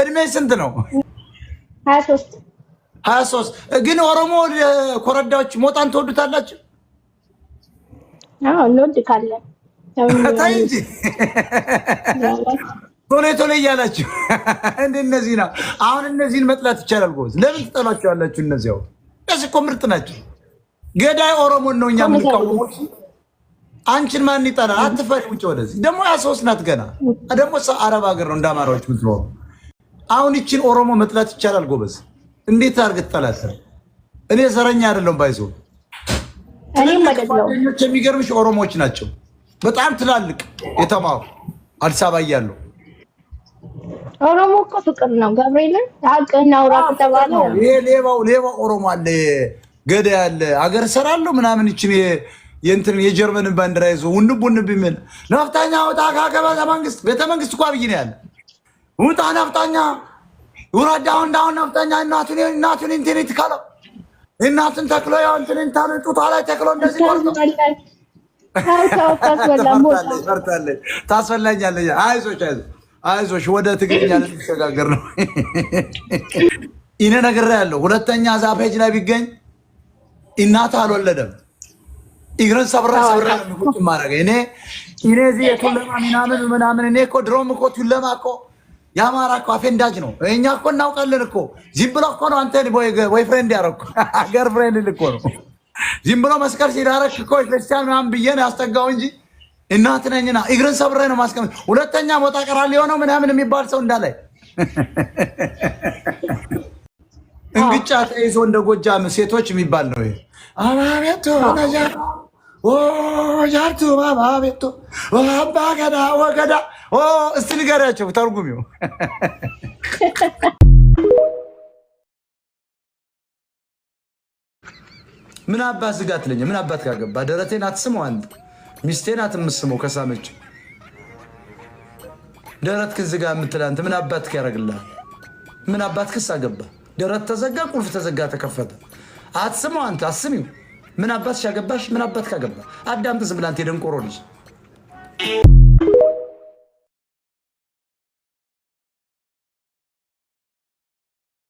እድሜ ስንት ነው? 23። 23። ግን ኦሮሞ ኮረዳዎች ሞጣን ትወዱታላችሁ? አዎ፣ እንወድካለን። ታይ እንጂ፣ ቶሎ ቶሎ እያላችሁ እንደ እነዚህ ነው። አሁን እነዚህን መጥላት ይቻላል ጎበዝ። ለምን ትጠሏቸዋላችሁ? እነዚያው እነዚህ እኮ ምርጥ ናቸው። ገዳይ ኦሮሞን ነው እኛ የምንቃወመው። አንቺን ማን ይጠላል? አትፈሪ፣ ውጭ ወደዚህ። ደግሞ 23 ናት ገና። ደግሞ አረብ ሀገር ነው እንደ አማራዎች የምትኖረው። አሁን ይችን ኦሮሞ መጥላት ይቻላል ጎበዝ። እንዴት አድርገህ ትጠላለህ? እኔ ዘረኛ አይደለም by the way። እኔም አይደለሁም። ጓደኞች የሚገርምሽ ኦሮሞዎች ናቸው። በጣም ትላልቅ የተማሩ አዲስ አበባ እያሉ። ኦሮሞ እኮ ፍቅር ነው። ገብርኤልን ሀቅ እናውራ ከተባለ። ይሄ ሌባው ሌባው ኦሮሞ አለ፣ ገዳይ አለ፣ አገር እሰራለሁ ምናምን ይችን የእንትን የጀርመንን ባንዲራ ይዞ ውንብ ውንብ የሚል ነፍጠኛ ውጣ ከቤተ መንግስት። ቤተ መንግስት እኮ አብይ ነው ያለ። ውጣ ነፍጠኛ፣ ውረድ down down ነፍጠኛ። እናቱን እናቱን እንትን ይትከለው፣ እናቱን ተክሎ ያው እንትን እንትን ጡቷ ላይ ተክሎ እንደዚህ ቆርጦ። ፈርታለች፣ ታስፈላኛለች። አይዞሽ አይዞሽ አይዞሽ። ወደ ትግርኛ ልንሸጋገር ነው። ይኔ ነግሬሃለሁ። ሁለተኛ እዛ page ላይ ቢገኝ እናት አልወለደም። እግርን ሰብረ ሰብረ ቁጭ ማድረግ። እኔ እዚህ የቱለማ ምናምን ምናምን፣ እኔ እኮ ድሮም እኮ ቱለማ እኮ የአማራ እኮ አፌንዳጅ ነው። እኛ እኮ እናውቃለን እኮ። ዝም ብሎ እኮ ነው አንተ boyfriend ያደረኩ፣ girlfriend እኮ ነው። ዝም ብሎ መስቀል ሲዳረክ እኮ ክርስቲያን ምናምን ብዬ ነው ያስጠጋው እንጂ እናት ነኝና እግርን ሰብሬ ነው ማስቀመጥ። ሁለተኛ ሞጣ ቀራል የሆነው ምናምን የሚባል ሰው እንዳላይ። እንግጫ ተይዞ እንደ ጎጃም ሴቶች የሚባል ነው ይሄ። አባቤቶ ጃርቱ ባባቤቶ አባ ገዳ ወገዳ። እስቲ ንገሪያቸው ተርጉሚው። ምን አባት ዝጋ ትለኝ? ምን አባት ካገባ ደረቴን አትስመው አንተ። ሚስቴን አትምስመው ከሳመች። ደረት ዝጋ የምትል አንተ ምን አባት ያደርግልሃል? ምን አባት ክስ አገባ? ደረት ተዘጋ፣ ቁልፍ ተዘጋ፣ ተከፈተ። አትስመው አንተ፣ አስሚው። ምን አባትሽ አገባሽ? ምን አባት ካገባ? አዳምጥ ዝም ብለህ አንተ የደንቆሮ ልጅ።